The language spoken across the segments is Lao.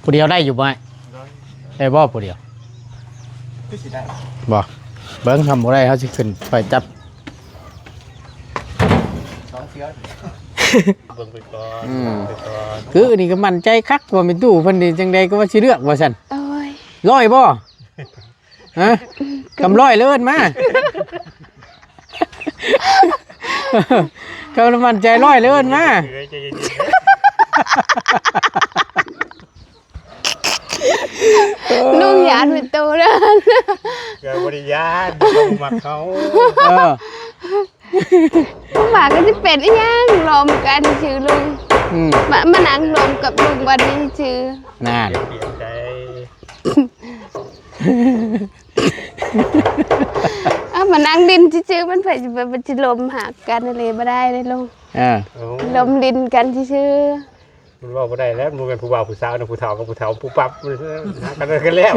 ຜູ້ດຽວໄດ້ຢູ່ບໍ່ອ້າຍ? ໄດ້ ໄດ້ບໍ່ຜູ້ດຽວ? ຄືຊິໄດ້ ບໍ່? ເບິ່ງ ຄັນບໍ່ໄດ້ເຮົາຊິຂຶ້ນໄປຈັບສອງເທື່ອ ເບິ່ງໄປກ່ອນ ອືມ ເບິ່ງໄປກ່ອນ ຄືນີ້ກໍໝັ້ນໃຈຄັກວ່າແມ່ຕູ້ເພິ່ນນີ້ ຈັ່ງໃດກໍວ່າຊິເລືອກວ່າຊັ້ນ. ໂອ້ຍ ຮ້ອຍບໍ່? ຮະ? ກຳຮ້ອຍເລີຍເອີ້ນມາ ກຳໝັ້ນໃຈຮ້ອຍເລີຍເອີ້ນມາ. ລຸງຢ້ານເປັນໂຕເດີ ເຈົ້າບໍ່ໄດ້ຢ້ານ ເຂົາບໍ່ມັກເຮົາ ເອີ ໝາກໍຊິເປັນອີ່ຫຍັງ ລົມກັນຊື່ລຸງ ອືມ ມາ ມານັ່ງລົມກັບລຸງວັນນີ້ຊື່ ນັ້ນ ເອົາມານັ່ງຫຼິ້ນຊື່ໆ ມັນໃຜຊິໄປ ມັນຊິລົມຮັກກັນອີ່ຫຼີບໍ່ໄດ້ເດ້ລຸງ ເອີ ລົມຫຼິ້ນກັນຊື່ໆ. ມັນເວົ້າບໍ່ໄດ້ແລ້ວ ມັນບໍ່ແມ່ນຜູ້ບ່າວຜູ້ສາວນະ ຜູ້ເຖົ້າກັບຜູ້ເຖົ້າ ປຸບປັບ ມັນຫາກັນ ກັນແລ້ວ.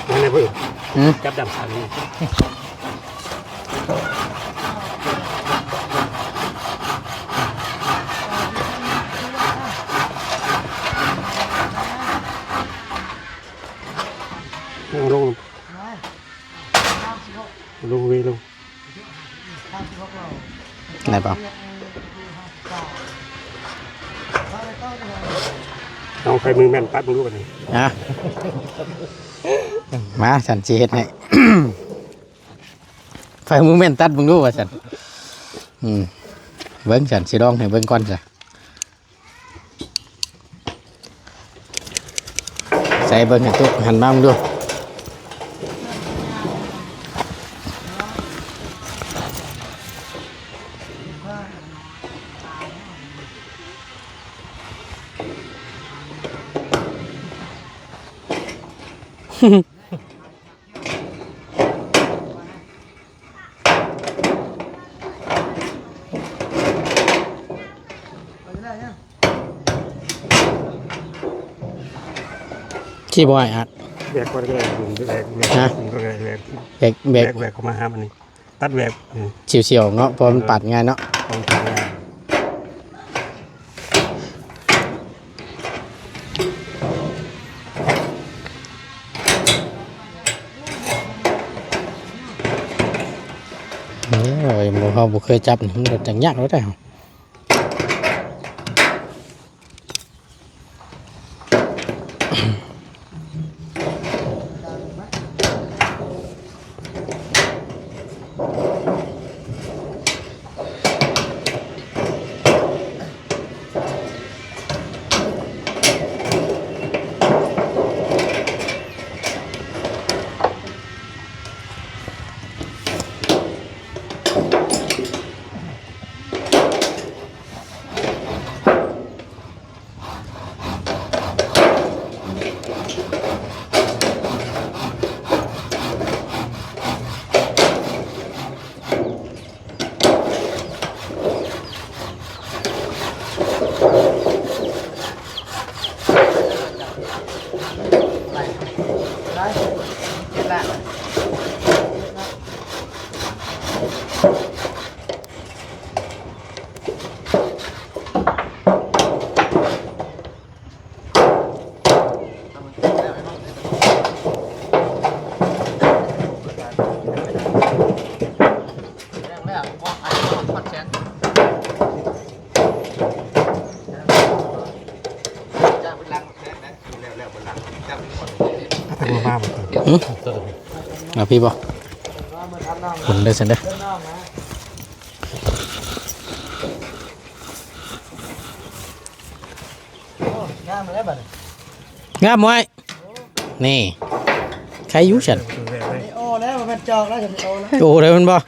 ມາແນ່ເບິ່ງ ຫືມ ຈັບດຳຂາວນີ້. ລົງ ລົງເວ ລົງ ໄດ້ບໍ່? ເອົາ ໃຜມືແມ່ນຕັດເບິ່ງດູບັດນີ້ ຮະ? ມາ ສັນຊິເຮັດໃຫ້. ໃຜມືແມ່ນຕັດເບິ່ງດູວ່າຊັ້ນ. ອືມ ເບິ່ງຊັ້ນ ຊິລອງໃຫ້ເບິ່ງກ່ອນຊະ. ໃສ່ເບິ່ງໃຫ້ຕຸ ຫັນມາເບິ່ງດູ. ຊິບໍ່ໃຫ້ອັດ ແບກກ່ອນກໍໄດ້ ແບກ ແບກ ຮະ ແບກ ແບກ ແບກ ແບກ ແບກເຂົ້າມາຫາມັນນີ້ ຕັດແຫວກ ອືມ ສຽວໆເນາະ ເພາະມັນ ເອີ ປາດງ່າຍເນາະ ເພາະມັນປາດງ່າຍ. ໂອ້ຍ ໝູ່ເຮົາບໍ່ເຄີຍຈັບນີ້ ມັນກໍຈັກຍາກແລ້ວເດ້. ເອົາພີ່ບໍ່? ເບິ່ງເດີຊັ້ນເດີ. ງາມແລ້ວບັດນີ້ ງາມບໍ່ອ້າຍ? ນີ້ ໄຄຢູ່ຊັ້ນ. ໂອ້ແລ້ວ ບໍ່ແມ່ນຈອກແລ້ວ ໂອ້ແລ້ວແມ່ນບໍ່?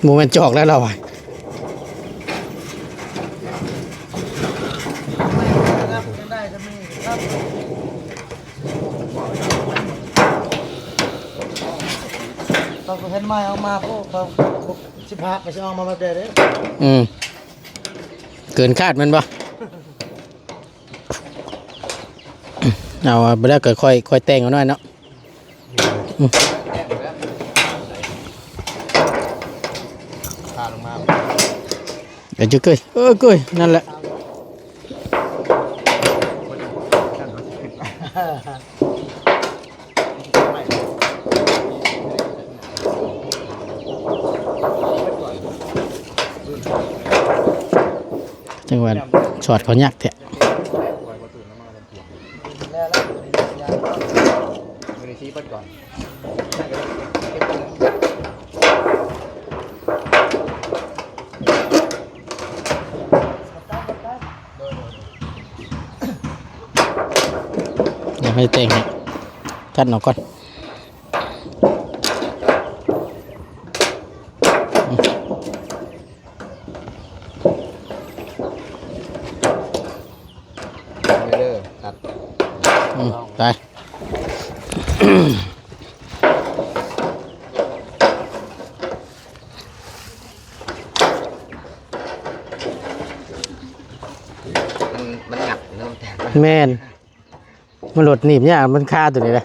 ບໍ່ແມ່ນຈອກແລ້ວລາວວ່າ. ເຂົາກໍເຫັນໃໝ່ອອກມາ ໂອ້ ເຂົາສິບຫ້າກໍຊິອອກມາແບບໃດເດ້. ອືມ ເກີນຄາດແມ່ນບໍ່? ເອົາ ເອົາໄປແລ້ວກໍຄ່ອຍ ຄ່ອຍແຕ່ງເອົາໜ້ອຍເນາະ. ອືມ ພາລົງມາ ເອີ ເກີຍ ເອີ ເກີຍ ນັ້ນແຫຼະ. ຈັ່ງວ່າສອດເຂົາຍາກແທ້. ດຽວໃຫ້ແຕ່ງໃຫ້ກັນອອກກ່ອນ. ເດີ ຕັດ ອືມ ໄປ. ມັນ ມັນຫຍັບເນາະ ແມ່ນ. ມັນໂຫຼດໜີບຍາກ ມັນຄາຕົວນີ້ເດ້.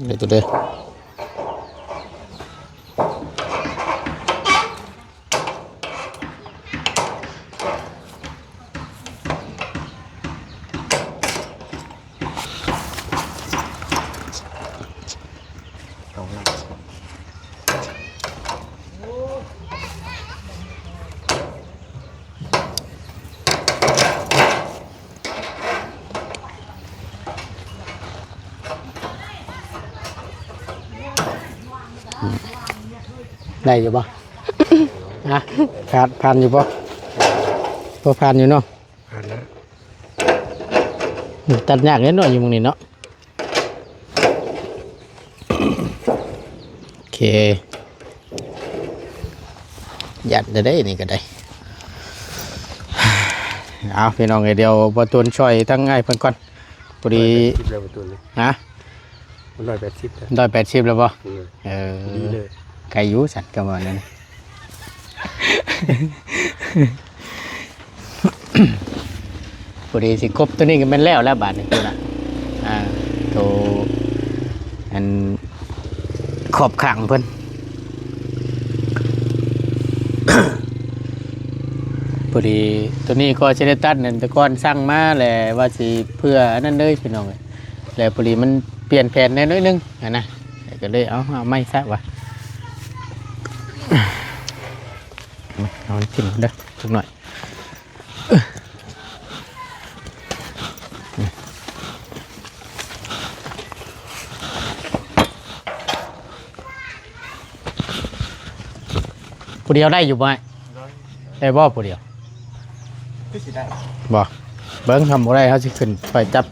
ເດີ ຕົວເດີ. ໄດ້ຢູ່ບໍ່? ຮະ? ຜ່ານ ຜ່ານຢູ່ບໍ່? ບໍ່ຜ່ານຢູ່ເນາະ. ຜ່ານແລ້ວ. ຕັດຍາກເດ້ເນາະ ຢູ່ໝ່ອງນີ້ເນາະ. ໂອເຄ ຢ້ານແທ້ເດ້ນີ້ກໍໄດ້. ເອົາ ພີ່ນ້ອງເອີຍ ດຽວບໍ່ຕູນຊ່ອຍທາງອ້າຍເພິ່ນກ່ອນ ພໍດີ. ຮ້ອຍແປດສິບແລ້ວບໍ່ຕູນເລີຍ. ຮະ? ມັນຮ້ອຍແປດສິບແລ້ວ. ຮ້ອຍແປດສິບແລ້ວບໍ່? ເອີ ເອີ ດີເລີຍ ໄກຢູ່ຊັ້ນກໍວ່ານັ້ນ. ພໍດີຊິຄົບໂຕນີ້ກໍແມ່ນແລ້ວແລ້ວບາດນີ້ພຸ້ນນະ. ອ່າ ໂຕ ອັນ ຂອບຂ້າງເພິ່ນ ພໍດີໂຕນີ້ກໍຊິໄດ້ຕັດນັ້ນ ແຕ່ກ່ອນສັ່ງມາແຫຼະ ວ່າຊິເພື່ອອັນນັ້ນເລີຍ ພີ່ນ້ອງເອີຍ. ແລ້ວພໍດີມັນປ່ຽນແຜນແດ່ໜ້ອຍໜຶ່ງຫັ້ນນະ ກໍເລີຍເອົາ ເອົາໃໝ່ຊະວ່າ. ເອົາມັນຖິ້ມເດີ ຈັກໜ້ອຍ. ຜູ້เดียวได้อยู่บ่? ได้ ได้บ่ผู้เดียว? คือสิได้ บ่ เบิ่ง คันบ่ได้ เฮาสิขึ้นไปจับ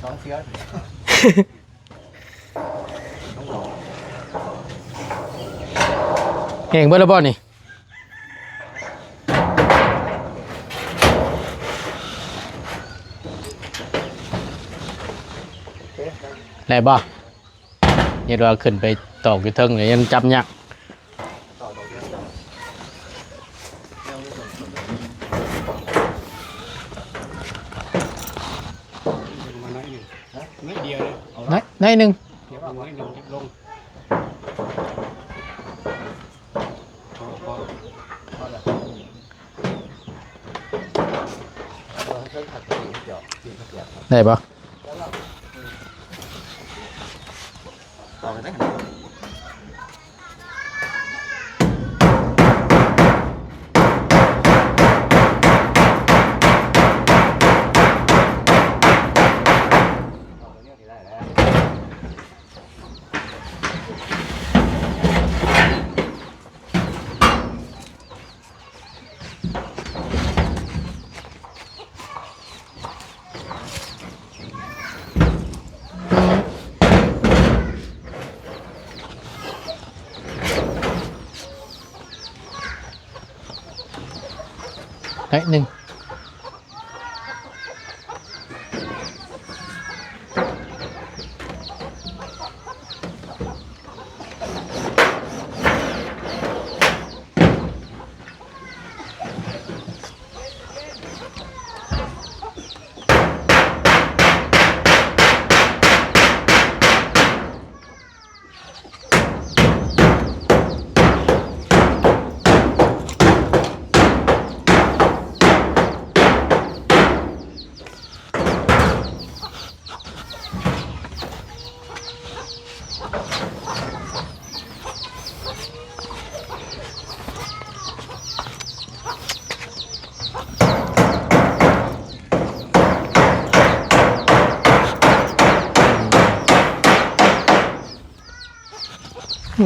สองเทื่อ แห้งเบิดแล้วบ่นี่? ได้บ่? เฮ็ดว่าขึ้นไปตอกอยู่เทิงนี่ยังจับยาก น้อย น้อยหนึ่ง ได้บ่? เอาไปได้ขนาดนั้น ໜຶ່ງ.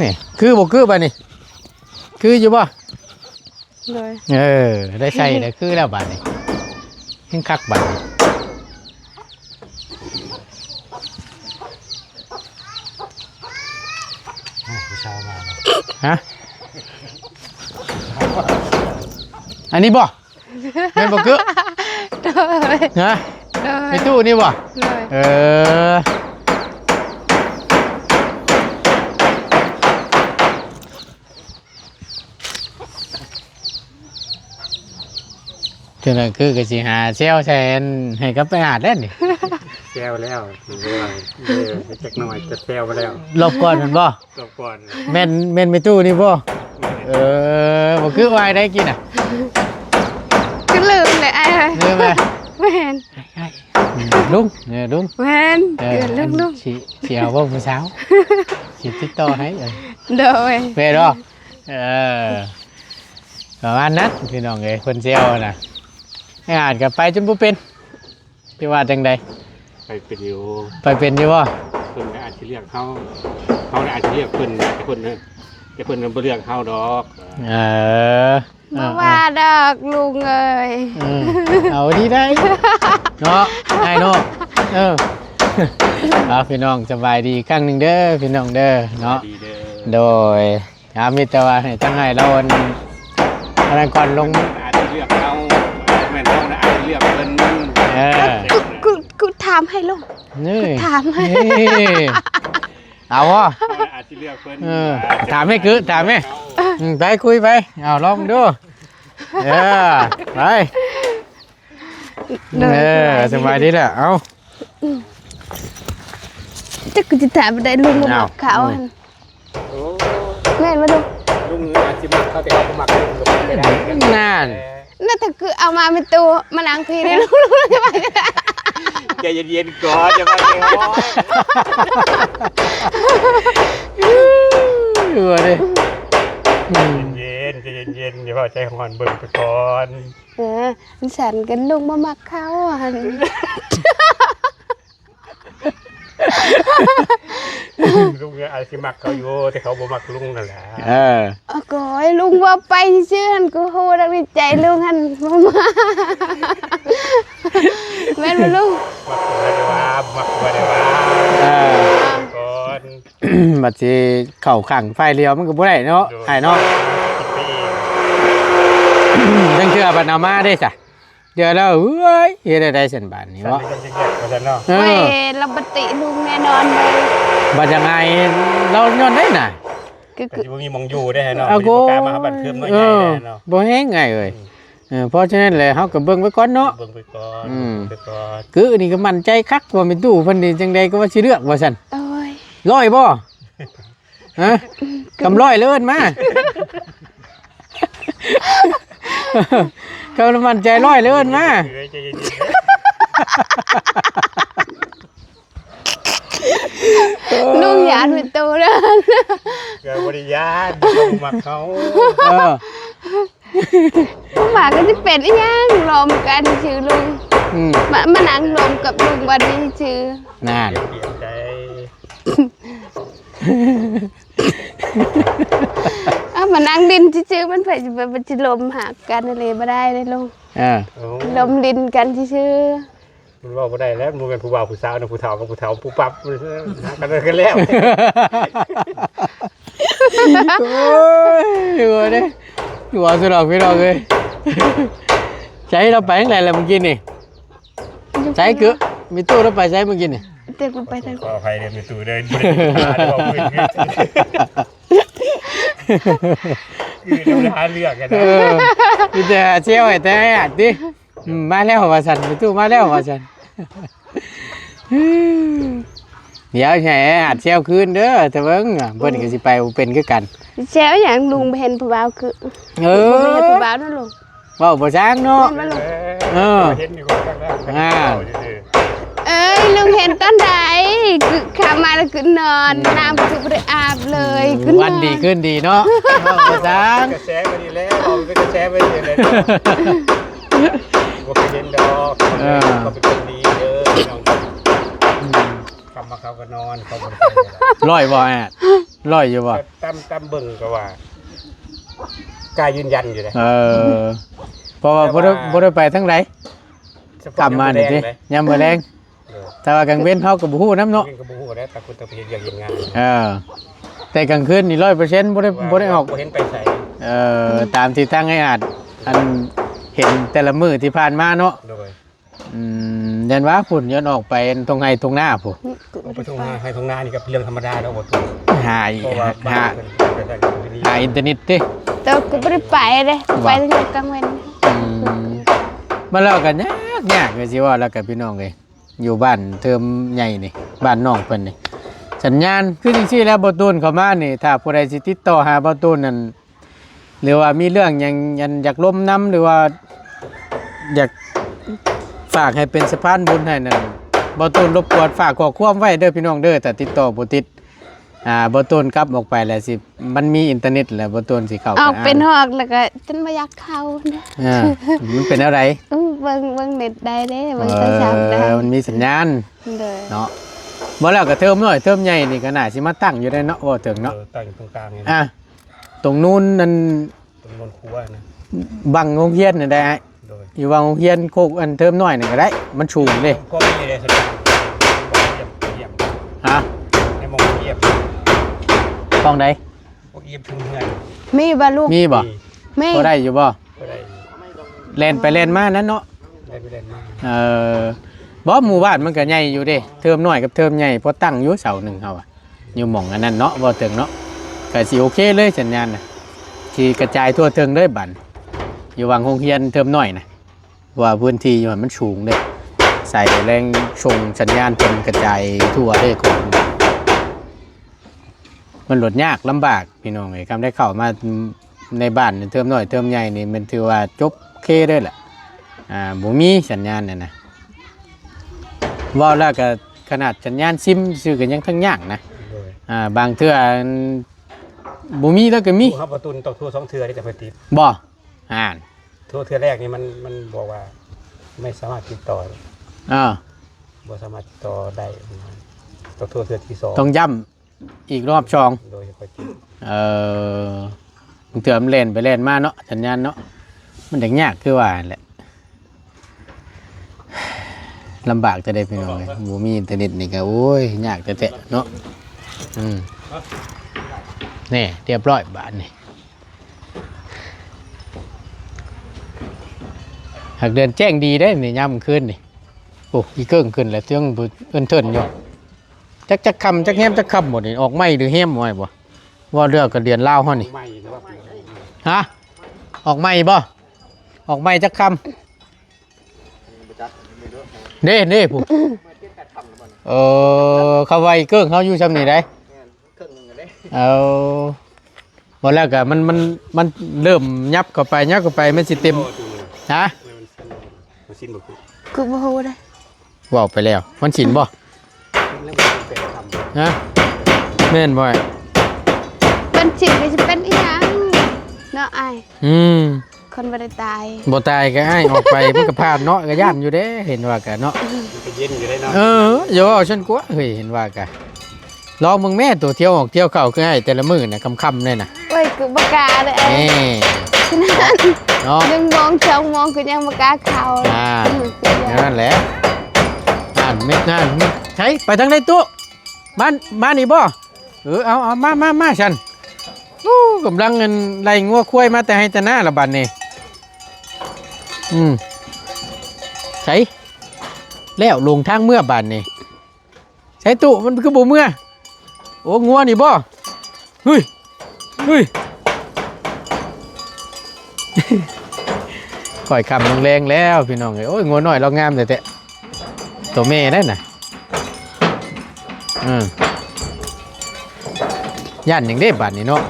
ນີ້ ຄືບໍ່ຄືບາດນີ້? ຄືຢູ່ບໍ່? ໂດຍ ເອີ ໄດ້ໃສ່ແລ້ວ ຄືແລ້ວບາດນີ້ ແຮງຄັກບາດນີ້. ໂອ້ ຜູ້ສາວມາແລ້ວ ຮະ? ອັນນີ້ບໍ່? ແມ່ນບໍ່ກຶ? ໂດຍ ຮະ? ໂດຍ ໄອ້ຕູ້ນີ້ບໍ່? ໂດຍ ເອີ ຈັ່ງນັ້ນຄືກໍຊິຫາແຊວໃສ່ ໃຫ້ກັບໄອ້ອາດແລ້ວນີ້ ແຊວແລ້ວ ເອີ ຈັກໜ້ອຍຈະແຊວແລ້ວ ລອບກ່ອນແມ່ນບໍ່? ລອບກ່ອນ ແມ່ນ ແມ່ນແມ່ຕູ້ນີ້ບໍ່? ແມ່ນ ເອີ ບໍ່ຄືວ່າໄດ້ກິນນະ ຄືລືມແຫຼະອ້າຍເອີຍ ລືມແລ້ວ ແມ່ນ ລຸງ ເອີ ລຸງ ແມ່ນ ເອີ ເອີ້ນລຸງ ລຸງ ຊິ ຊິເອົາບໍ່ຜູ້ສາວ ຊິຕິດຕໍ່ໃຫ້ ເອີ ໂດຍ ແມ່ນບໍ່? ເອີ ປະມານນັ້ນພີ່ນ້ອງເອີຍ ເພິ່ນແຊວນະ ໄອ້ອາດກໍໄປຈົນບໍ່ເປັນ ຊິວ່າຈັ່ງໃດ? ໄປເປັນຢູ່ ໄປເປັນຢູ່ບໍ່? ເພິ່ນກໍອາດຊິເລືອກເຮົາ ເຮົາກໍອາດຊິເລືອກເພິ່ນ ແຕ່ເພິ່ນ ແຕ່ເພິ່ນບໍ່ເລືອກເຮົາດອກ ເອີ ບໍ່ວ່າດອກລຸງເອີຍ ເອີ ເອົາດີໄດ໋ເນາະ ອ້າຍເນາະ ເອີ ເອົາ ພີ່ນ້ອງ ສະບາຍດີອີກຄັ້ງໜຶ່ງເດີພີ່ນ້ອງເດີເນາະ ສະບາຍດີເດີ ໂດຍ ອ່າ ມີແຕ່ວ່າໃຫ້ທາງອ້າຍລາວ ອັນ ອັນນັ້ນກ່ອນລົງ ອາດຊິເລືອກເຮົາ ແມ່ນເຮົານະອາດຊິເລືອກເພິ່ນ ເອີ ຄື ຄື ຄືຖາມໃຫ້ລົງ ນີ້ ຄືຖາມໃຫ້ ນີ້ ເອົາບໍ່? ເຮົາອາດຊິເລືອກເພິ່ນ ເອີ ຖາມໃຫ້ຄື ຖາມແມ່ ເອີ ອືມ ໄປຄຸຍໄປ ເອົາລອງດູ ເອີ ໄປ ໂດຍ ເອີ ສະບາຍດີແຫຼະ ເອົາ ຈັກຄືຊິຖາມໄດ້ ລຸງບໍ່ມັກເຂົາ ເອົາ ຫັ້ນ ໂອ້ ແມ່ນບໍ່ລຸງ? ລຸງອາດຊິມັກເຂົາ ແຕ່ເຂົາບໍ່ມັກລຸງກໍເປັນໄປໄດ້ ນັ້ນ ນັ້ນແຕ່ຄືເອົາມາແມ່ຕູ້ມານັ່ງພີ້ນີ້ ລຸງ ລຸງຈະວ່າຈັ່ງໃດ? ໃຈເຢັນໆກ່ອນ ຢ່າວ່າແນວ ເອີ ເຢັນໆ ໃຈເຢັນໆ ຢ່າເວົ້າໃຈຮ້ອນ ເບິ່ງໄປກ່ອນ ເອີ ມັນຊັ້ນກັນ ລຸງບໍ່ມັກເຂົາຫັ້ນ ລຸງອາດຊິມັກເຂົາຢູ່ ແຕ່ເຂົາບໍ່ມັກລຸງຫັ້ນແຫຼະ ເອີ ໂອ້ຍ ລຸງເວົ້າໄປຊື່ໆ ຫັ້ນ ກູຮູ້ດັງໃນໃຈລຸງຫັ້ນ ບໍ່ມາ ແມ່ນບໍ່ລຸງ? ມັກກໍບໍ່ໄດ້ວ່າ ບໍ່ມັກກໍບໍ່ໄດ້ວ່າ ເອີ ກ່ອນ ບັດຊິເຂົ້າຂ້າງຝ່າຍດຽວມັນກໍບໍ່ໄດ້ເນາະ ໂດຍ ອ້າຍເນາະ ຄິດໄປເອງ ຈັ່ງເທື່ອບັດເອົາມາເດ້ຊະ ດຽວລາວ ເອີຍ ເຮັດແນວໃດຊັ້ນບາດນີ້ເນາະ ເອີ ໂອ້ຍ ລາວບໍ່ຕິລຸງແນ່ນອນເລີຍ ບັດຢ່າງອ້າຍລາວຍ້ອນໃດນະ ກໍຊິບໍ່ມີໝ່ອງຢູ່ເດ້ເນາະ ບໍ່ກ້າມາຫາບ້ານເທີມເນາະ ເອີ ໃຫຍ່ເນາະ ບໍ່ແຮງອ້າຍເອີຍ ເອີ ເພາະສະນັ້ນແຫຼະ ເຮົາກໍເບິ່ງໄວ້ກ່ອນເນາະ ເບິ່ງໄປກ່ອນ ອືມ ເບິ່ງໄປກ່ອນ ຄືນີ້ກໍໝັ້ນໃຈຄັກວ່າແມ່ຕູ້ເພິ່ນນີ້ ຈັ່ງໃດກໍວ່າຊິເລືອກວ່າຊັ້ນ ໂອ້ຍ ຮ້ອຍບໍ່? ຮະ ຄຳຮ້ອຍເລີຍເອີ້ນມາ ຄຳໝັ້ນໃຈຮ້ອຍເລີຍເອີ້ນມາ ເອີຍ ໃຈເຢັນໆ ລຸງຢ້ານເປັນໂຕເດີ ກໍບໍ່ໄດ້ຢ້ານ ເຂົາບໍ່ມັກເຮົາ ເອີ ໝາກໍຊິເປັນອີ່ຫຍັງ ລົມກັນຊື່ລຸງ ອືມ ມາ ມານັ່ງລົມກັບລຸງບັດນີ້ຊື່ ນັ້ນ ເອົາມານັ່ງຫຼິ້ນຊື່ໆ ມັນໃຜຊິໄປ ມັນຊິລົມຮັກກັນອີ່ຫຼີບໍ່ໄດ້ເດ້ລຸງ ເອີ ລົມຫຼິ້ນກັນຊື່ໆ ມັນເວົ້າບໍ່ໄດ້ແລ້ວ ມັນບໍ່ແມ່ນຜູ້ບ່າວຜູ້ສາວນະ ຜູ້ເຖົ້າກັບຜູ້ເຖົ້າປຸບປັບ ມັນຫາກັນ ກັນແລ້ວ ໂອ້ຍ ຫົວເດ້ ຫົວສະດອກພີ່ນ້ອງເອີຍ ໃຈລາວໄປທາງໃດລະມື້ກີ້ນີ້? ໃສກຶ ມີຕູ້ລາວໄປໃສມື້ກີ້ນີ້? ແຕ່ກູໄປທາງ ຂໍອະໄພເດີ ມີຕູ້ເດີ ບໍ່ໄດ້ ຄືບໍ່ໄດ້ຫາເລື່ອງກັນນະ ເອີ ມີແຕ່ເຊວໃຫ້ແຕ່ອາດຕິ ອືມ ມາແລ້ວວ່າຊັ້ນ ມີຕູ້ມາແລ້ວວ່າຊັ້ນ. ດຽວໃຫ້ອາດແຊວຄືນເດີ ຕາເບິ່ງ ເພິ່ນກໍຊິໄປບໍ່ເປັນຄືກັນ. ແຊວຫຍັງ ລຸງບໍ່ເຫັນຜູ້ບ່າວຄື ເອີ ບໍ່ເຫັນຜູ້ບ່າວນະລຸງ ເວົ້າບໍ່ຊ່າງເນາະ ແມ່ນບໍ່ລຸງ? ເອີ ເຫັນຢູ່ຂ້າງຫຼັງ ອ່າ ເອີຍ ລຸງເຫັນຕອນໃດ? ຄືຂ້າມາແລ້ວຄືນອນ ອືມ ນ້ຳຄືບໍ່ໄດ້ອາບເລີຍ ອືມ ຄືນອນ ວັນດີຄືນດີເນາະ ເວົ້າບໍ່ຊ່າງ ກະແສໄປນີ້ແຫຼະ ເວົ້າເປັນກະແສໄປນີ້ແຫຼະ. ບໍ່ເຄີຍເຫັນດອກ ເອີ ເຂົາເປັນຄົນດີເດີພີ່ນ້ອງ ອືມ ຄ່ຳມາເຂົາກໍນອນ ເຂົາບໍ່ໄດ້ໄປ ຮ້ອຍບໍ່ອາດ ຮ້ອຍຢູ່ບໍ່? ຕາມ ຕາມເບິ່ງກໍວ່າ ກ້າຢືນຢັນຢູ່ເດ້ ເອີ ເພາະວ່າບໍ່ໄດ້ ບໍ່ໄດ້ໄປທາງໃດ ຄ່ຳມານີ້ຕິ ຍາມມື້ແລງ ເອີ ແຕ່ວ່າກາງເວັນເຮົາກໍບໍ່ຮູ້ນຳເນາະ ກາງເວັນກໍບໍ່ຮູ້ແລ້ວ ຕ່າງຄົນຕ່າງໄປເຮັດວຽກເຮັດງານ ເອີ ແຕ່ກາງຄືນນີ້ຮ້ອຍເປີເຊັນ ບໍ່ໄດ້ ບໍ່ໄດ້ອອກ ບໍ່ເຫັນໄປໃສ ເອີ ຕາມທີ່ທາງອ້າຍອາດ ອັນ ເຫັນແຕ່ລະມື້ທີ່ຜ່ານມາເນາະ ໂດຍ ອືມ ຢ້ານວ່າພຸ້ນ ຢ້ານອອກໄປທົ່ງໄຮ່ທົ່ງນາພຸ້ນ ອອກໄປທົ່ງໄຮ່ທົ່ງນານີ້ກໍເປັນເລື່ອງທຳມະດາເນາະ ບໍ່ຕົວ ຫາ ເພາະວ່າ ຫາ ຫາອິນເຕີເນັດຕິ ແຕ່ກໍບໍ່ໄດ້ໄປເດ້ ໄປແຕ່ກາງເວັນ ອືມ ມາແລ້ວກໍຍາກ ຍາກ ກໍຊິເວົ້າແລ້ວກໍພີ່ນ້ອງເອີຍ ຢູ່ບ້ານເທີມໃຫຍ່ນີ້ ບ້ານນ້ອງເພິ່ນນີ້ ສັນຍານຄືຈັ່ງຊີ້ແຫຼະ ບໍ່ຕູນເຂົ້າມານີ້ ຖ້າຜູ້ໃດຊິຕິດຕໍ່ຫາບໍ່ຕູນນັ້ນ ຫຼືວ່າມີເລື່ອງຫຍັງ ອັນ ຢາກລົມນຳ ຫຼືວ່າຢາກຝາກໃຫ້ເປັນສະພານບຸນໃຫ້ນັ້ນ ບໍ່ຕູນລົບກວນຝາກຂໍ້ຄວາມໄວ້ເດີພີ່ນ້ອງເດີ ຖ້າຕິດຕໍ່ບໍ່ຕິດ ອ່າ ບໍ່ຕູນກັບອອກໄປແລ້ວຊິ ມັນມີອິນເຕີເນັດແລ້ວ ບໍ່ຕູນຊິເຂົ້າ ອອກໄປ ເປັນຮອກແລ້ວກໍຈົນບໍ່ຢາກເຂົ້ານະ ອ່າ ມັນເປັນແນວໃດ? ອື ເບິ່ງ ເບິ່ງເນັດໄດ້ເດ້ ເບິ່ງໂທລະສັບໄດ້ ເອີ ມັນມີສັນຍານ ໂດຍ ເນາະ ບໍ່ແລ້ວກໍເທີມນ້ອຍເທີມໃຫຍ່ນີ້ກໍໜ້າຊິມາຕັ້ງຢູ່ໄດ້ເນາະ ເວົ້າເຖິງເນາະ ເອີ ຕັ້ງຢູ່ຕົງກາງນີ້ ອ່າ ຕົງນູນນັ້ນ ຕົງນູນຄົວນະ ບັງໂຮງຮຽນນັ້ນໄດ້ອ້າຍ ໂດຍ ຢູ່ບັງໂຮງຮຽນໂຄກອັນເທີມນ້ອຍນັ້ນກໍໄດ້ ມັນສູງເດ້ ພວກນີ້ໄດ້ສະດາງ ຮະ ໃນໝ່ອງຮຽບ ໝ່ອງໃດ? ພວກຮຽບເທິງເຮືອນ ມີບໍ່ລູກ? ມີບໍ່? ມີ ມີ ພໍໄດ້ຢູ່ບໍ່? ພໍໄດ້ຢູ່ ແລ່ນໄປແລ່ນມານັ້ນເນາະ ແລ່ນໄປແລ່ນມາ ເອີ ບໍ່ ໝູ່ບ້ານມັນກໍໃຫຍ່ຢູ່ເດ້ ເທີມນ້ອຍກັບເທີມໃຫຍ່ ພໍຕັ້ງຢູ່ເສົາໜຶ່ງເຮົາອະ ຢູ່ໝ່ອງອັນນັ້ນເນາະ ເວົ້າເຖິງເນາະ ກໍຊິໂອເຄເລີຍສັນຍານນະ ຊິກະຈາຍທົ່ວເຖິງເລີຍບາດ ຢູ່ຫວ່າງໂຮງຮຽນເທີມນ້ອຍນະ ເພາະວ່າພື້ນທີ່ຢູ່ຫັ້ນມັນສູງເດ້ ສາຍແລງສົ່ງສັນຍານເພິ່ນກະຈາຍທົ່ວເດ້ ມັນໂລດຍາກລຳບາກພີ່ນ້ອງເອີຍ ຄັນໄດ້ເຂົ້າມາໃນບ້ານເທີມນ້ອຍເທີມໃຫຍ່ນີ້ ແມ່ນຖືວ່າຈົບເຄເລີຍແຫຼະ ອ່າ ບໍ່ມີສັນຍານນັ້ນນະ ເວົ້າແລ້ວກໍ ຂະໜາດສັນຍານຊິມຊື່ກໍຍັງທັງຍາກນະ ໂດຍ ອ່າ ບາງເທື່ອ ອັນ ບໍ່ມີແລ້ວກໍມີ ໂທຫາປະຕູນ ຕ້ອງໂທສອງເທື່ອເດ້ ຈັ່ງຄ່ອຍຕິດ ບໍ່? ອ່າ ໂທເທື່ອແລກນີ້ມັນ ມັນບອກວ່າ ໄມ່ສາມາດຕິດຕໍ່ ເອີ ບໍ່ສາມາດຕິດຕໍ່ໄດ້ ຕ້ອງໂທເທື່ອທີສອງ ຕ້ອງຢ້ຳ ອີກຮອບສອງ ໂດຍ ເອີ ບາງເທື່ອມັນແລ່ນໄປແລ່ນມາເນາະ ສັນຍານເນາະ ມັນກໍຍາກຄືວ່າຫັ້ນແຫຼະ ລຳບາກແທ້ເດ້ພີ່ນ້ອງເອີຍ ບໍ່ມີອິນເຕີເນັດນີ້ກໍ ໂອ້ຍ ຍາກແທ້ໆເນາະ ອືມ ແນ່ ຮຽບຮ້ອຍບາດນີ້ ຫາກເດືອນແຈ້ງດີເດ້ນີ້ ຍາມກາງຄືນນີ້ ໂອ້ ອີເກິ່ງຂຶ້ນແລ້ວ ສຽງເອີ້ນເທີນຢູ່. ຈັກ ຈັກຄ່ຳ ຈັກແຮມ ຈັກຄ່ຳບໍ່ນີ້ ອອກໃໝ່ຫຼືແຮມໄວ້ບໍ່? ວ່າເລື່ອງກັນເດືອນລາວເຮົານີ້ ຮະ ອອກໃໝ່ບໍ່? ອອກໃໝ່ຈັກຄ່ຳ ເດ້ ເດ້ ຜູ້ ເອີ ເຂົາໄວ້ເກິ່ງເຮົາຢູ່ຊ່ຳນີ້ໄດ໋ ເອີ ບໍ່ແລ້ວກໍມັນ ມັນ ມັນເລີ່ມຫຍັບເຂົ້າໄປ ຫຍັບເຂົ້າໄປ ມັນຊິເຕັມ ຮະ ມັນຊິນບໍ່ຄື ຄືບໍ່ຮູ້ເດ້ ເວົ້າໄປແລ້ວ ວັນສິນບໍ່? ຮະ ແມ່ນບໍ່? ວັນສິນກໍຊິເປັນອີຫຍັງເນາະອ້າຍ? ອືມ ຄົນບໍ່ໄດ້ຕາຍ ບໍ່ຕາຍກໍອ້າຍອອກໄປ ມັນກໍຜ່ານເນາະ ກໍຢ້ານຢູ່ເດ້ ເຫັນວ່າກໍເນາະ ມັນກໍເຢັນຢູ່ເດ້ເນາະ ເອີ ຢ່າເວົ້າຊັ້ນກວ່າ ເຮີ້ຍ ເຫັນວ່າກໍ ລອງເບິ່ງແມ້ ໂຕທ່ຽວອອກທ່ຽວເຂົ້າຄືອ້າຍແຕ່ລະມື້ນະ ຄ່ຳໆ ນີ້ນະ ໂອ້ຍ ຄືບໍ່ກ້າເດ້ອ້າຍ ນີ້ ເນາະ ໜຶ່ງໂມງ ສອງໂມງ ຄືຍັງບໍ່ກ້າເຂົ້າ ອ່າ ແນວນັ້ນແຫຼະ ອ່ານ ເມັດນັ້ນ ໃສ ໄປທາງໃດຕູ້ ມາ ມານີ້ບໍ່? ເອີ ເອົາ ເອົາ ມາ ມາ ມາຊັ້ນ ໂອ້ ກຳລັງ ອັນ ໄລ່ງົວຄວາຍມາແຕ່ໄຮ່ແຕ່ນາລະບັດນີ້ ອືມ ໃສ ແລ້ວລົງທາງເມືອບາດນີ້ ໃສຕູ້ ມັນຄືບໍ່ເມືອ? ໂອ້ ງົວນີ້ບໍ່? ເຮີ້ຍ ເຮີ້ຍ ຄ່ອຍຄ່ຳລົງແລງແລ້ວພີ່ນ້ອງເອີຍ. ໂອ້ຍ ງົວນ້ອຍລາວງາມແທ້ໆ ໂຕແມ່ໄດ໋ນະ. ເອີ ຢ້ານຫຍັງເດ້ບາດນີ້ເນາະ.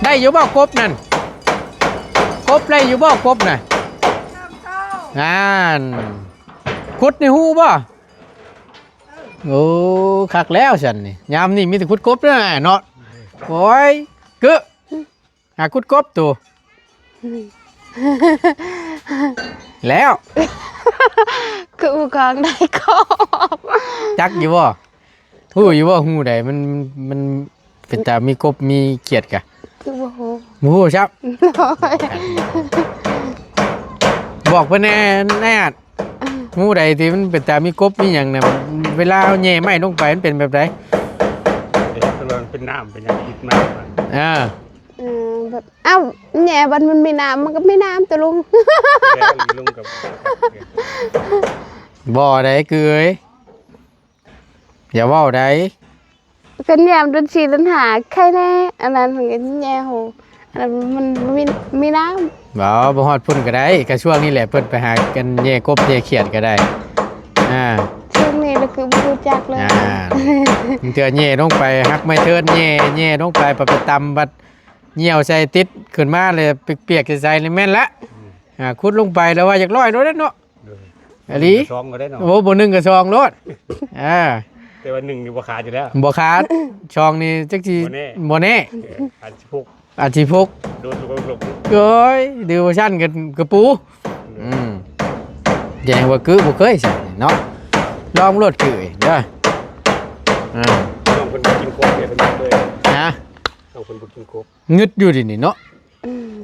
ໄດ້ຢູ່ບໍ່ກົບນັ້ນ? ກົບໄດ້ຢູ່ບໍ່ ກົບນະ? ນັ້ນ ຂຸດໃນຮູບໍ່? ໂອ້ ຄັກແລ້ວຊັ້ນນີ້ ຍາມນີ້ມີແຕ່ຂຸດກົບເດີເນາະ. ໂອ້ຍ ກຶ ຫາຂຸດກົບໂຕ ແລ້ວ ຄືຂອງໄດ້ກໍ ຈັກຢູ່ບໍ່? ຮູ້ຢູ່ບໍ່? ຮູ້ໃດ ມັນ ມັນ ມັນເປັນຕາມີກົບມີຂຽດກະ ຄືບໍ່ຮູ້ ບໍ່ຮູ້ຊ້ຳ. ບອກເພິ່ນແດ່ ແນ່ ຮູ້ໃດທີ່ມັນເປັນຕາມີກົບມີຫຍັງນະ ເວລາເຮົາແຍ່ໄມ້ລົງໄປມັນເປັນແບບໃດ? ເປັນ ເປັນນ້ຳ ເປັນຫຍັງຕິດມາ. ເອີ ເອີ ແບບ ເອົ້າ ແຍ່ບັດມັນມີນ້ຳ ມັນກໍມີນ້ຳຕົວະລຸງ. ແມ່ນ ລຸງກໍ ບໍ່ໄດ້ ຄືເອີຍ ຢ່າເວົ້າໃດ. ຄັນຍາມເດືອນສີ່ເດືອນຫ້າໄຄແດ່ ອັນນັ້ນມັນກໍແຍ່ໂຫ ອັນນັ້ນມັນມີ ມີນ້ຳ. ບໍ່ ບໍ່ຮອດພຸ້ນກໍໄດ້ ກະຊ່ວງນີ້ແຫຼະ ເພິ່ນໄປຫາກັນແຍ່ກົບແຍ່ຂຽດກໍໄດ້. ອ່າ ຊ່ວງນີ້ລະຄືບໍ່ຮູ້ຈັກເລີຍ. ອ່າ ບາງເທື່ອແຍ່ລົງໄປ ຮັກໄມ້ເທີນແຍ່ ແຍ່ລົງໄປ ໄປຕຳບັດ ຍ່ຽວໃສ່ຕິດຂຶ້ນມາແລ້ວປຽກໆໃສໆ ນີ້ແມ່ນລະ. ອືມ ອ່າ ຂຸດລົງໄປແລ້ວວ່າຢາກລອຍໂລດເນາະ. ໂດຍ ອີ່ຫຼີ ໜຶ່ງກະສອງກໍໄດ້ເນາະ. ໂອ້ ບໍ່ໜຶ່ງກະສອງໂລດ. ອ່າ ແຕ່ວ່າໜຶ່ງນີ້ບໍ່ຂາດຢູ່ແລ້ວ ບໍ່ຂາດ. ສອງນີ້ຈັກຊິ ບໍ່ແນ່ ບໍ່ແນ່ ເອີ ອາດຊິພຸກ ອາດຊິພຸກ ໂດດລົງ ໂອ້ຍ ດື້ວ່າຊັ້ນກະ ກະປູ. ໂດຍ ອືມ ແສດງວ່າກື້ບໍ່ເຄີຍຊັ້ນເນາະ ລອງໂລດກື້ເດີ. ອ່າ ນ້ອງເພິ່ນບໍ່ກິນກົບເດ້ ເພິ່ນບໍ່ເຄີຍ ຮະ ນ້ອງເພິ່ນບໍ່ກິນກົບ. ງຶດຢູ່ເດນີ້ເນາະ. ອືມ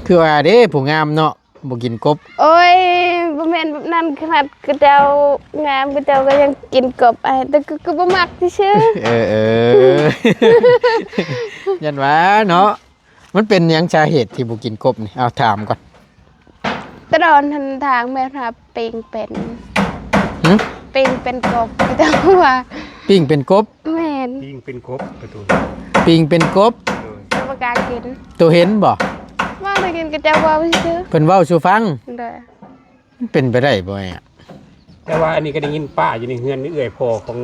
ຄືວ່າເດ້ ຜູ້ງາມເນາະ ບໍ່ກິນກົບ. ໂອ້ຍ ບໍ່ແມ່ນແບບນັ້ນ ຂະໜາດເຂົາເຈົ້າງາມ ເຂົາເຈົ້າກໍຍັງກິນກົບ ອ້າຍ ແຕ່ກໍ ກໍບໍ່ມັກຊື່ໆ. ເອີ ເອີ ຢ້ານວ່າເນາະ. ມັນເປັນຫຍັງສາເຫດທີ່ບໍ່ກິນກົບນີ້? ເອົາ ຖາມກ່ອນ. ແຕ່ດອນຫັ້ນທາງແມ່ນຫາປີ້ງເປັນ ຫຶ? ປີ້ງເປັນກົບ ເຂົາເຈົ້າວ່າ ປີ້ງເປັນກົບ. ແມ່ນ ປີ້ງເປັນກົບ ກະຕູນ ປີ້ງເປັນກົບ. ໂດຍ ແຕ່ບໍ່ກ້າກິນ. ໂຕເຫັນບໍ່? ເວົ້າໄດ້ຍິນເຂົາເຈົ້າເວົ້າຊື່ໆ. ເພິ່ນເວົ້າສູ່ຟັງ. ໂດຍ ມັນເປັນໄປໄດ້ບໍ່ແມ່? ແຕ່ວ່າອັນນີ້ກໍໄດ້ຍິນປ້າຢູ່ໃນເຮືອນ ເອື້ອຍພໍ່ຂອງ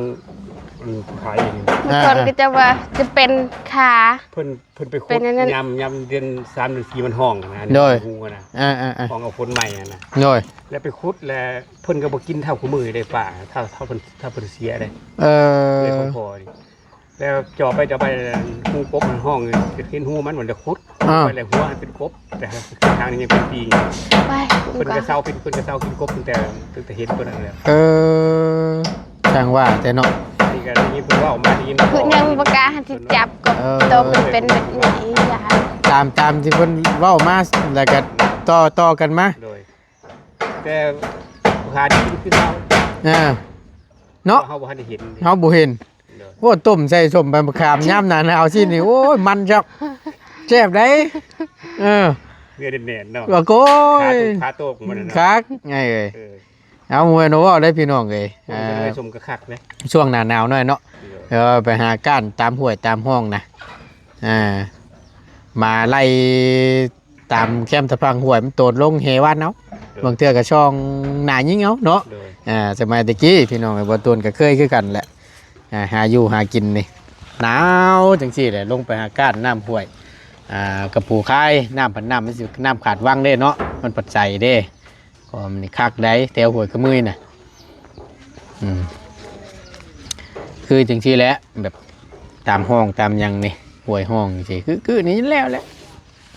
ອືມ ຜູ້ຂາຍຢູ່ນີ້ ເມື່ອກ່ອນ ອ່າໆ ກໍຈະວ່າຈະເປັນຂາ ເພິ່ນ ເພິ່ນໄປຂຸດ ເປັນອັນນັ້ນ ຍາມ ຍາມເດືອນສາມເດືອນສີ່ມັນຮ້ອງນະ ໂດຍ ໃນຮູຫັ້ນນະ ອ່າໆໆ ຂອງເອົາຄົນໃໝ່ຫັ້ນນະ ໂດຍ ແລ້ວໄປຂຸດ ແລ້ວເພິ່ນກໍບໍ່ກິນເທົ່າຄູ່ມື້ເດ້ປ້າ ເທົ່າ ເທົ່າເພິ່ນ ເທົ່າເພິ່ນເສຍເດ້. ເອີ ເລື່ອງຂອງພໍ່ນີ້ ແລ້ວເຈາະໄປ ເຈາະໄປ ຮູກົບມັນຮ້ອງ ເຫັນຮູມັນ ມັນຈະຂຸດ ອ່າ ໄປແລ້ວຫົວເປັນກົບ ແຕ່ທາງນີ້ຍັງເປັນປີ. ໄປ ເພິ່ນກໍເຊົາ ເພິ່ນກໍເຊົາກິນກົບຕັ້ງແຕ່ ຕັ້ງແຕ່ເຫັນຕົວນັ້ນແລ້ວ. ເອີ ຊ່າງວ່າແທ້ເນາະ. ອັນນີ້ກໍໄດ້ຍິນເພິ່ນເວົ້າມາ ໄດ້ຍິນ ຄືຍັງບໍ່ກ້າທີ່ຈັບກໍ ເອີ ໂຕມັນເປັນແບບນີ້ ຢ້ານ ຕາມ ຕາມທີ່ເພິ່ນເວົ້າມາ ແລ້ວກໍຕໍ່ ຕໍ່ກັນມາ. ໂດຍ ແຕ່ຫາໄດ້ກິນຄືເກົ່າ. ເອີ ເນາະ ເຮົາບໍ່ທັນໄດ້ເຫັນ ເຮົາບໍ່ເຫັນ. ໂດຍ ໂອ້ ຕົ້ມໃສ່ສົ້ມໃບມະຂາມ ຍາມໜ້າໜາວຊີ້ນີ້ ໂອ້ຍ ມັນຈັກ ແຊບໃດ໋. ເອີ ເນື້ອແໜ້ນໆເນາະ ວ່າໂກຍ ຂາໂຕກມັນນະ ຄັກໄງເອີຍ. ເອີ ເອົາ ບໍ່ແມ່ນວ່າເວົ້າໄດ໋ພີ່ນ້ອງເອີຍ. ເອີ ສົ້ມກໍຄັກເດ້ ຊ່ວງໜ້າໜາວໜ້ອຍເນາະ. ໂດຍ ເອີ ໄປຫາກ້ານຕາມຫ້ວຍຕາມຮ່ອງນະ ອ່າ ມາໄລ່ຕາມແຄມຕາຝັ່ງຫ້ວຍ ມັນໂຕນລົງແຫວານເອົາ. ໂດຍ ບາງເທື່ອກໍຊ່ອງໜ້າຍິງເອົາເນາະ. ໂດຍ ອ່າ ສະໄໝແຕ່ກີ້ພີ່ນ້ອງເອີຍ ບໍ່ໂຕນກໍເຄີຍຄືກັນແຫຼະ. ອ່າ ຫາຢູ່ຫາກິນນີ້ ໜາວຈັ່ງຊີ້ແຫຼະ ລົງໄປຫາກ້ານນ້ຳຫ້ວຍ ອ່າ ກະປູຄາຍ ນ້ຳພັດ ນ້ຳມັນຊິ ນ້ຳຂາດວັງເດ້ເນາະ ມັນພັດໃສເດ້. ກໍມັນຄັກໃດ ແຖວຫ້ວຍຂະເໝີຍນະ. ອືມ ຄືຈັ່ງຊີ້ແຫຼະ ແບບຕາມຮ່ອງຕາມຫຍັງນີ້ ຫ້ວຍຮ່ອງຈັ່ງຊີ້ ຄື ຄືນີ້ແລ້ວແຫຼະ.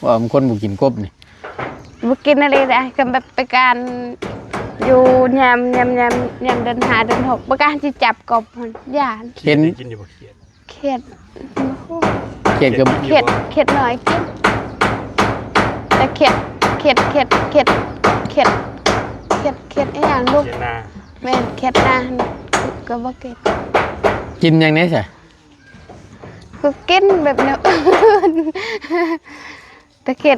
ວ່າມັນຄົນບໍ່ກິນກົບນີ້ ບໍ່ກິນອີ່ຫຼີເດ້. ກໍແບບໄປການຢູ່ຍາມ ຍາມ ຍາມ ຍາມເດືອນຫ້າເດືອນຫົກ ບໍ່ກ້າຊິຈັບກົບ ຢ້ານ. ເຫັນ ກິນຢູ່ບໍ່ຂຽດ? ຂຽດ ຂຽດກໍ ຂຽດ ຂຽດໜ້ອຍກິນ ແຕ່ຂຽດ ຂຽດ ຂຽດ ຂຽດ ຂຽດ ຂຽດ ຂຽດອີ່ຫຍັງລູກ? ຂຽດນາ. ແມ່ນ ຂຽດນາ ກໍບໍ່ກິນ. ກິນຫຍັງແດ່ຊະ? ກໍກິນແບບແນວອື່ນ ແຕ່ຂຽດ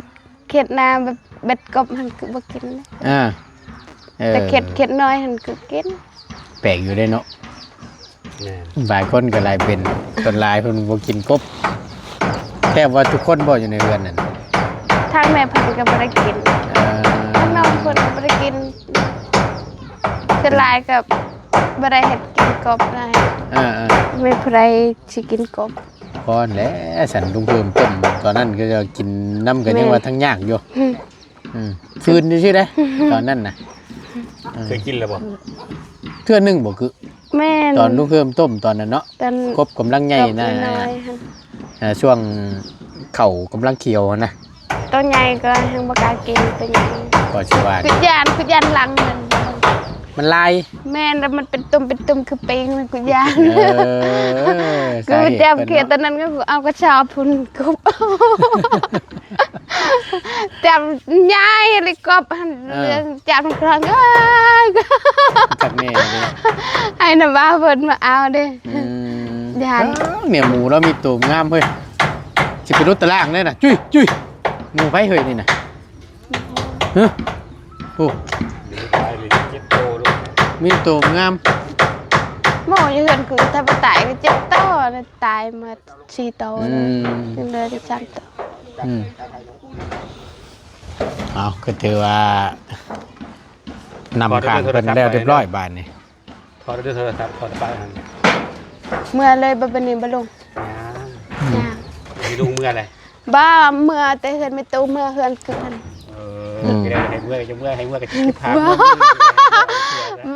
ຂຽດນາແບບ ເບັດກົບຫັ້ນຄືບໍ່ກິນເລີຍ. ອ່າ ເອີ ແຕ່ເຂດ ເຂດນ້ອຍຫັ້ນຄືກິນ. ແປກຢູ່ເດ້ເນາະ. ແມ່ນ. ຫຼາຍຄົນກໍຫຼາຍເປັນ ສ່ວນຫຼາຍເພິ່ນບໍ່ກິນກົບ. ແທບວ່າທຸກຄົນບໍ່ຢູ່ໃນເຮືອນນັ້ນ? ທາງແມ່ເພິ່ນກໍບໍ່ໄດ້ກິນ. ເອີ ທາງນ້ອງເພິ່ນກໍບໍ່ໄດ້ກິນ. ສ່ວນຫຼາຍກໍບໍ່ໄດ້ເຮັດກິນກົບນະ. ເອີໆ ແມ່ນຜູ້ໃດຊິກິນກົບ? ພໍແຫຼະ ສັນລຸງເພີ່ມຕົ້ມຕອນນັ້ນກໍຈະກິນນຳ ກໍຍັງວ່າທັງຍາກຢູ່. ອືມ ອືມ ຟື້ນຊື່ໆເດ້ ຕອນນັ້ນນະ. ເອີ ເຄີຍກິນແລ້ວບໍ່? ເທື່ອໜຶ່ງບໍ່? ຄື ແມ່ນ ຕອນລຸງເພີ່ມຕົ້ມຕອນນັ້ນເນາະ ຕອນກົບກຳລັງໃຫຍ່ນະ. ອ່າ ຊ່ວງເຂົ້າກຳລັງຂຽວຫັ້ນນະ. ໂຕໃຫຍ່ກໍແຮງບໍ່ກ້າກິນ ໂຕໃຫຍ່ ກໍຊິວ່າ ຄືຢ້ານ ຄືຢ້ານຫຼັງມັນ ມັນຫຼາຍ. ແມ່ນ ແລ້ວມັນເປັນຕຸ່ມ ເປັນຕຸ່ມ ຄືປິງ ຄືຢ້ານ. ເອີ ຄືຈຳເຂດຕອນນັ້ນກໍເອົາກະສອບພຸ້ນກົບ ຈຳຍາຍເລີຍກົບຫັ້ນ. ເອີ ເລື່ອງຈຳກລອງ ເອີຍ ຈັກແນ່ເດ້ ໃຫ້ນຳວ່າເພິ່ນມາເອົາເດ້. ອືມ ຢ້ານ. ເອີ ເນື້ອໝູເນາະ ມີໂຕງາມເຮີ້ຍ ຊິໄປຫຼຸດຕະລ່າງເດ້ນະ. ຈຸ້ຍ ຈຸ້ຍ ໝູໃຜເຮີ້ຍນີ້ນະ? ຮະ ໂອ້ ມີໂຕງາມ. ໝູຢູ່ເຮືອນກູ ຖ້າບໍ່ຕາຍກໍເຈັດໂຕ ຕາຍໝົດສີ່ໂຕ. ອືມ ຍັງເຫຼືອຢູ່ສາມໂຕ. ອືມ ເອົາ ກໍຖືວ່ານຳຂ້າງເພິ່ນແລ້ວຮຽບຮ້ອຍບາດນີ້. ຖອດເອົາເດີໂທລະສັບ ຖອດໄປຫັ້ນ. ເມືອເລີຍບໍ່ ບັດນີ້ບໍ່ລຸງ? ຍັງ ຍັງ ຊິລຸງເມືອແຫຼະ. ບໍ່ ເມືອແຕ່ເຮືອນແມ່ຕູ້ ເມືອເຮືອນຄືກັນ. ເອີ ອືມ ໃຫ້ເມືອກໍເມືອ ໃຫ້ເມືອກໍຊິພາ. ບໍ່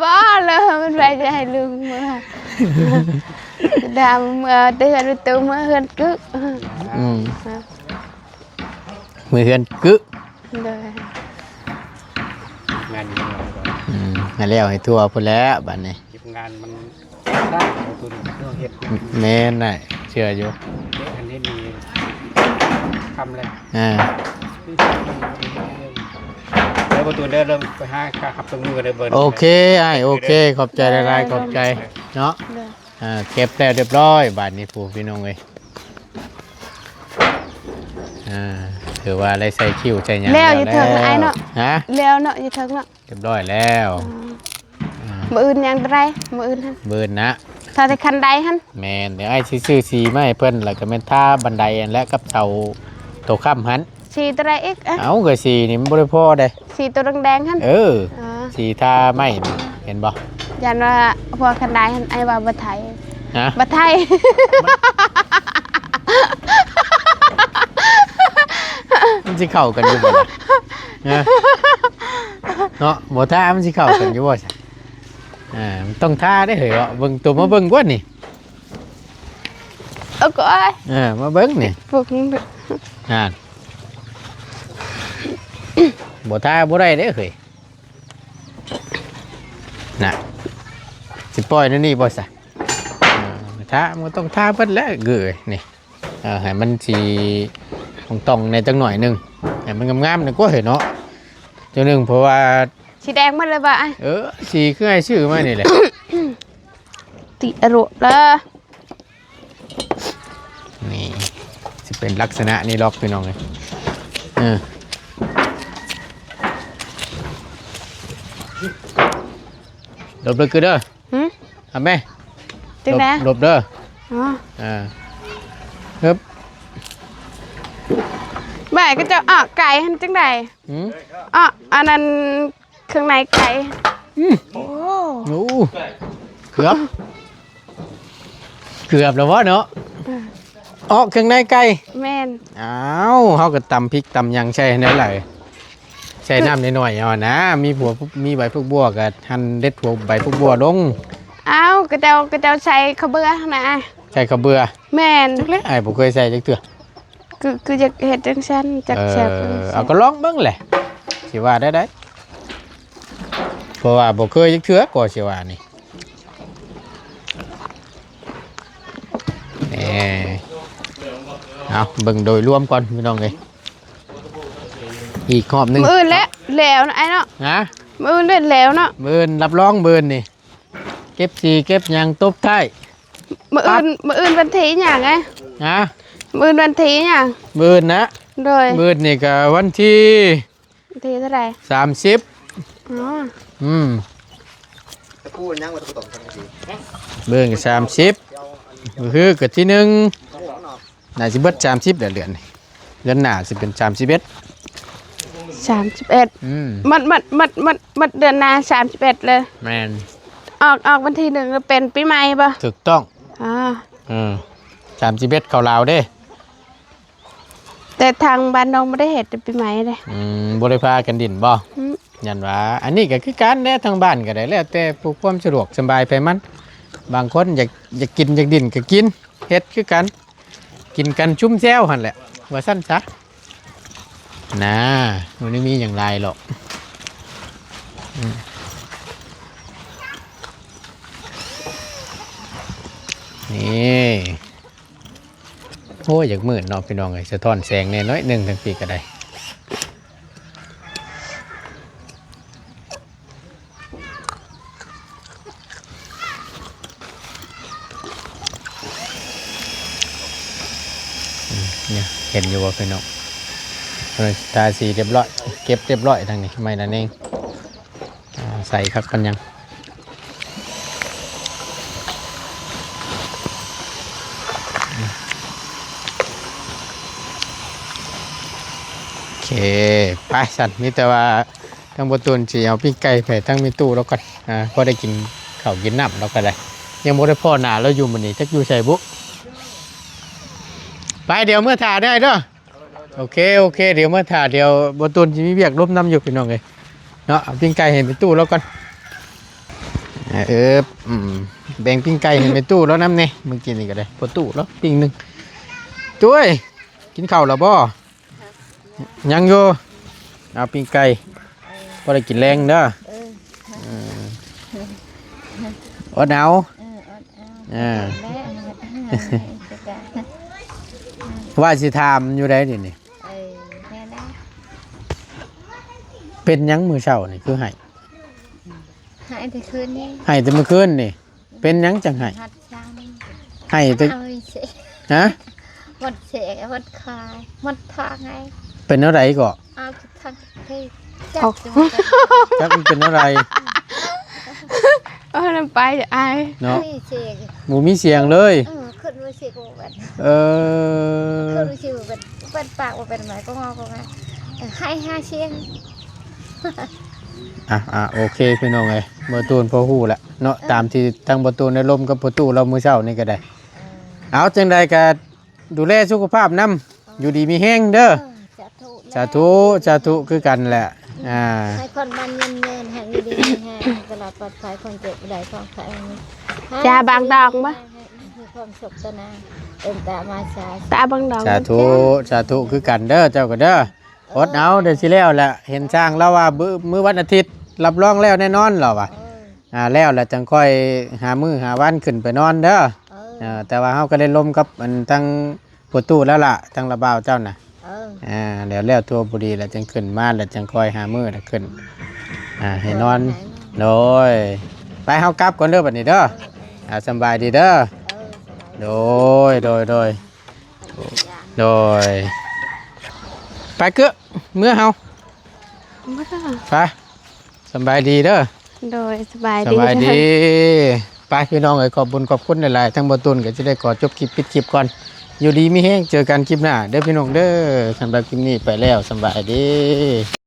ບໍ່ເລີຍ ມັນໄປຈະໃຫ້ລຸງເມືອ ດາມເມືອແຕ່ເຮືອນແມ່ຕູ້ ເມືອເຮືອນກຶ. ອືມ ເມືອເຮືອນກຶ. ໂດຍ ງານຢູ່ເມືອງ. ອືມ ໃຫ້ແລ້ວໃຫ້ທົ່ວພຸ້ນແຫຼະບາດນີ້. ເກັບງານມັນຊ້າ ເຮົາເຮັດ. ແມ່ນນະ ເຊື່ອຢູ່. ເຮັດອັນນີ້ມີຄຳແລ້ວ. ອ່າ ເດີປະຕູເດີ ເລີ່ມໄປຫາຫາຮັບເຄື່ອງມືເດີເບິ່ງ. ໂອເຄອ້າຍ ໂອເຄ ຂອບໃຈຫຼາຍໆ ຂອບໃຈເນາະ. ໂດຍ ອ່າ ເກັບແລ້ວຮຽບຮ້ອຍບາດນີ້ ຜູ້ ພີ່ນ້ອງເອີຍ. ອ່າ ຖືວ່າໄດ້ໃສ່ຄິ້ວໃສ່ຫຍັງແລ້ວ ຢູ່ເທິງນະອ້າຍເນາະ. ຮະ ແລ້ວເນາະ ຢູ່ເທິງເນາະ ຮຽບຮ້ອຍແລ້ວ. ອືມ ອ່າ ມື້ອື່ນຍັງໄດ້ ມື້ອື່ນຫັ້ນ ມື້ອື່ນນະ ຖ້າແຕ່ຄັນໄດຫັ້ນ. ແມ່ນ ດຽວອ້າຍຊິຊື້ສີມາໃຫ້ເພິ່ນ ແລ້ວກໍແມ່ນທາບັນໄດຫັ້ນແຫຼະ ກັບເສົາໂຕຄ້ຳຫັ້ນ. ສີໂຕໃດອີກ? ເອົ້າ ກໍສີນີ້ມັນບໍ່ໄດ້ພໍເດ້. ສີໂຕແດງໆຫັ້ນ. ເອີ ສີທາໄມ້ນີ້ ເຫັນບໍ່? ຢ້ານວ່າພວກຄັນໄດຫັ້ນ ອ້າຍວ່າບໍ່ໄທ. ຮະ? ບໍ່ໄທ. ມັນຊິເຂົ້າກັນຢູ່ບໍ່? ຮະ? ເນາະ ບໍ່ທາມັນຊິເຂົ້າກັນຢູ່ບໍ່? ອ່າ ມັນຕ້ອງທາເດ້ເຮີ້ຍ. ເບິ່ງໂຕ ມາເບິ່ງກ່ອນນີ້. ເອົາກໍອ້າຍ ເອີ ມາເບິ່ງນີ້ ພວກ ຫັ້ນ ບໍ່ທາບໍ່ໄດ້ເດ້ເຮີ້ຍ. ນະ ຊິປ່ອຍແນວນີ້ບໍ່ຊະ? ເອີ ທາ ມັນກໍຕ້ອງທາເບິດແຫຼະເອີຍ ນີ້. ເອີ ໃຫ້ມັນສີອ່ອງຕ່ອງແດ່ຈັກໜ້ອຍໜຶ່ງ ໃຫ້ມັນງາມໆ ໜ້ອຍກວ່າເຮີ້ຍເນາະ ຈັ່ງໜຶ່ງ. ເພາະວ່າສີແດງໝົດເລີຍບໍ່ອ້າຍ? ເອີ ສີຄືອ້າຍຊື້ມານີ້ແຫຼະ. ຕິອະໂຣລະ ນີ້ຊິເປັນລັກສະນະນີ້ລັອກ ພີ່ນ້ອງເອີຍ. ເອີ ຫຼົບເດີຄືເດີ. ຫຶ? ເອົາແມ່ ຈັ່ງໃດ? ຫຼົບ ຫຼົບເດີ. ອໍ ເອີ ຮຶບ ແມ່ກໍຈະອອກໄກ່ຫັ້ນຈັ່ງໃດ? ຫຶ? ອອກອັນນັ້ນ ເຄື່ອງໃນໄກ່. ອືມ ໂອ້ ໂອ້ ເກືອບ ເກືອບແລ້ວວະເນາະ. ເອີ ອອກເຄື່ອງໃນໄກ່. ແມ່ນ. ອ້າວ ເຮົາກໍຕຳພິກຕຳຫຍັງໃສ່ແນວໃດ ໃສ່ນ້ຳໜ້ອຍໆ ເອົານະ. ມີຫົວ ມີໃບຜັກບົ່ວກໍຫັ່ນເດັດຫົວໃບຜັກບົ່ວລົງ. ອ້າວ ຂະເຈົ້າ ຂະເຈົ້າໃສ່ເຂົ້າເບືອຫັ້ນນະ. ໃສ່ເຂົ້າເບືອ. ແມ່ນ. ຈັກແຫຼະ ອ້າຍບໍ່ເຄີຍໃສ່ຈັກເທື່ອ. ຄື ຄືຢາກເຮັດຈັ່ງຊັ້ນ ຈັກແຊບ. ເອີ ເອົາ ກໍລອງເບິ່ງແຫຼະ ຊິວ່າໄດ້ໃດ ເພາະວ່າບໍ່ເຄີຍຈັກເທື່ອກໍຊິວ່ານີ້. ເອີ ເອົາ ເບິ່ງໂດຍລວມກ່ອນ ພີ່ນ້ອງເອີຍ ອີກຮອບໜຶ່ງ. ມື້ອື່ນແຫຼະ ແລ້ວນະອ້າຍເນາະ. ຮະ? ມື້ອື່ນແຫຼະ ແລ້ວເນາະ. ມື້ອື່ນ ຮັບຮອງມື້ອື່ນນີ້ ເກັບສີເກັບຫຍັງຕົບທ້າຍ. ມື້ອື່ນ ມື້ອື່ນວັນທີຫຍັງ? ຮະ? ມື້ອື່ນວັນທີຫຍັງ? ມື້ອື່ນນະ? ໂດຍ ມື້ອື່ນນີ້ກໍວັນທີ ທີເທົ່າໃດ? ສາມສິບ. ອໍ ອືມ ຕະປູຍັງວ່າຕະປູຕອກສັງກະສີ ເບິ່ງສາມສິບ ຄືກະທີໜຶ່ງ ໜ້າຊິເບິດສາມສິບແລ້ວເດືອນນີ້ ເດືອນໜ້າຊິເປັນສາມສິບເອັດ. ສາມສິບເອັດ. ອືມ ໝົດ ໝົດ ໝົດ ໝົດ ໝົດເດືອນໜ້າສາມສິບເອັດເລີຍ. ແມ່ນ ອອກ ອອກວັນທີໜຶ່ງ ເປັນປີໃໝ່ບໍ່? ຖືກຕ້ອງ. ອໍ ເອີ ສາມສິບເອັດເຂົ້າລາວເດ້. ແຕ່ທາງບ້ານນ້ອງບໍ່ໄດ້ເຮັດແຕ່ປີໃໝ່ເດ້. ອືມ ບໍ່ໄດ້ພາກັນດິ້ນບໍ່? ອືມ ຢ້ານວ່າ ອັນນີ້ກໍຄືກັນແຫຼະ ທາງບ້ານກໍໄດ້ ແລ້ວແຕ່ຜູ້ຄວາມສະດວກສະບາຍໃຜມັນ. ບາງຄົນຢາກ ຢາກກິນຢາກດິ້ນກໍກິນ ເຮັດຄືກັນ ກິນກັນຊຸມແຊວຫັ້ນແຫຼະ ວ່າຊັ້ນຊະ. ນາ ມັນບໍ່ມີຫຍັງຫຼາຍຫຼອກ. ອືມ ນີ້ ໂອ້ຍ ຢາກມືດເນາະພີ່ນ້ອງເອີຍ ສະທ້ອນແສງແດ່ໜ້ອຍໜຶ່ງ ທາງພີ້ກໍໄດ້. ອືມ ນີ້ ເຫັນຢູ່ບໍ່ພີ່ນ້ອງ? ເພິ່ນທາສີຮຽບຮ້ອຍ ເກັບຮຽບຮ້ອຍທາງນີ້ ໄມ້ນະເນງ. ອ່າ ໃສ່ຄັກປານຫຍັງ. ໂອເຄ ໄປຊັ້ນ ມີແຕ່ວ່າທາງບໍ່ຕູນຊິເອົາປີ້ງໄກ່ໄປທາງແມ່ຕູ້ລາວກ່ອນ. ອ່າ ພໍໄດ້ກິນເຂົ້າກິນນ້ຳລາວກໍໄດ້ ຍັງບໍ່ໄດ້ພໍ້ໜ້າລາວຢູ່ມື້ນີ້ ຈັກຢູ່ໃສບຸ. ໄປ ດຽວເມືອຖ້າເດີອ້າຍເດີ. ໂອເຄ ໂອເຄ ດຽວມາຖ້າ ດຽວບໍ່ຕູນຊິມີວຽກລົມນຳຢູ່ພີ່ນ້ອງເອີຍເນາະ. ເອົາປີ້ງໄກ່ໃຫ້ແມ່ຕູ້ລາວກ່ອນ. ເອີບ ອືມ ແບ່ງປີ້ງໄກ່ໃຫ້ແມ່ຕູ້ລາວນຳແດ່. ມື້ກີ້ນີ້ກໍໄດ້ພໍ່ຕູ້ລາວປີ້ງໜຶ່ງ. ຕຸ້ຍ ກິນເຂົ້າແລ້ວບໍ່? ຍັງຢູ່. ເອົາປີ້ງໄກ່ ພໍໄດ້ກິນແລງເດີ. ເອີ ອືມ ອົດເອົາ ເອີ ອົດເອົາ ເອີ ແລ້ວ ວ່າຊິຖາມຢູ່ໃດ໋ນີ້. ເອີ ແມ່ນແລ້ວ. ເປັນຫຍັງມື້ເຊົ້ານີ້ຄືໄຫ້? ໄຫ້ແຕ່ຄືນນີ້ ໄຫ້ແຕ່ມື້ຄືນນີ້. ເປັນຫຍັງຈັ່ງໄຫ້? ໄຫ້ແຕ່ ເອົາ ຮະ? ໝົດເສຍ ໝົດຂາຍ ໝົດທາງໄງ. ເປັນແນວໃດເກາະ? ເອົາ ຈັກມັນເປັນແນວໃດ ເອີ ນຳໄປອາຍເນາະ. ບໍ່ມີສຽງ ບໍ່ມີສຽງເລີຍ. ເອີ ຂຶ້ນບໍ່ສຽງບໍ່ແມ່ນ ເອີ ຂຶ້ນບໍ່ສຽງບໍ່ແມ່ນ ເປັນປາກບໍ່ເປັນໄມ ກໍງໍກໍງາ ເອີ ໃຫ້ຫາສຽງ. ອ່ະ ອ່ະ ໂອເຄ ພີ່ນ້ອງເອີຍ ບໍ່ຕູນພໍຮູ້ແລ້ວເນາະ ເອີ ຕາມທີ່ທາງບໍ່ຕູນໄດ້ລົມກັບພໍ່ຕູ້ລາວມື້ເຊົ້ານີ້ກໍໄດ້. ເອີ ເອົາ ຈັ່ງໃດກໍ ດູແລສຸຂະພາບນຳ ເອີ ຢູ່ດີມີແຮງເດີ. ເອີ ສາທຸ ສາທຸ ສາທຸຄືກັນແຫຼະ. ອ່າ ໃຫ້ຄົນບ້ານເງິນເງິນ ໃຫ້ຢູ່ດີມີແຮງ ຕະຫຼອດປອດໄພ ຄວາມເຈັບບໍ່ໄດ້ ຄວາມໄຂ້ບໍ່ມີ. ຈ້າ ບາງດອກບໍ່? ໃຫ້ມີຄວາມສຸກຕະນາ ເອີນຕາມາສາ ຕາບາງດອກ. ສາທຸ ສາທຸຄືກັນເດີ ເຈົ້າກໍເດີ. ເອີ ອົດເອົາ ດຽວຊິແລ້ວແຫຼະ ເຫັນຊ່າງລາວວ່າ ມື້ ມື້ວັນອາທິດ ຮັບຮອງແລ້ວແນ່ນອນລາວວ່າ. ເອີ ອ່າ ແລ້ວລະຈັ່ງຄ່ອຍຫາມື້ຫາວັນຂຶ້ນໄປນອນເດີ. ເອີ ເອີ ແຕ່ວ່າເຮົາກໍໄດ້ລົມກັບອັນທັງພໍ່ຕູ້ແລ້ວລະ ທັງລະບ່າວເຈົ້ານະ. ເອີ ອ່າ ແລ້ວ ແລ້ວທົ່ວຜູ້ດີລະຈຶ່ງຂຶ້ນມາ ລະຈັ່ງຄ່ອຍຫາມື້ລະຂຶ້ນ ອ່າ ໃຫ້ນອນ. ໂດຍ ໄປ ເຮົາກັບກ່ອນເດີບັດນີ້ເດີ. ເອີ ອ່າ ສຳບາຍດີເດີ. ເອີ ໂດຍ ໂດຍ ໂດຍ ໂດຍ ໄປເກືອ ເມືອເຮົາ ໄປ ສຳບາຍດີເດີ. ໂດຍ ສະບາຍດີ ສະບາຍດີ. ໄປພີ່ນ້ອງເອີຍ ຂອບບຸນຂອບຄຸນຫຼາຍໆ ທັງບໍ່ຕູນກໍຊິໄດ້ຂໍຈົບຄລິບ ປິດຄລິບກ່ອນ. ຢູ່ດີມີແຮງ ເຈີກັນຄລິບໜ້າເດີພີ່ນ້ອງເດີ. ສຳລັບຄລິບນີ້ໄປແລ້ວ ສະບາຍດີ.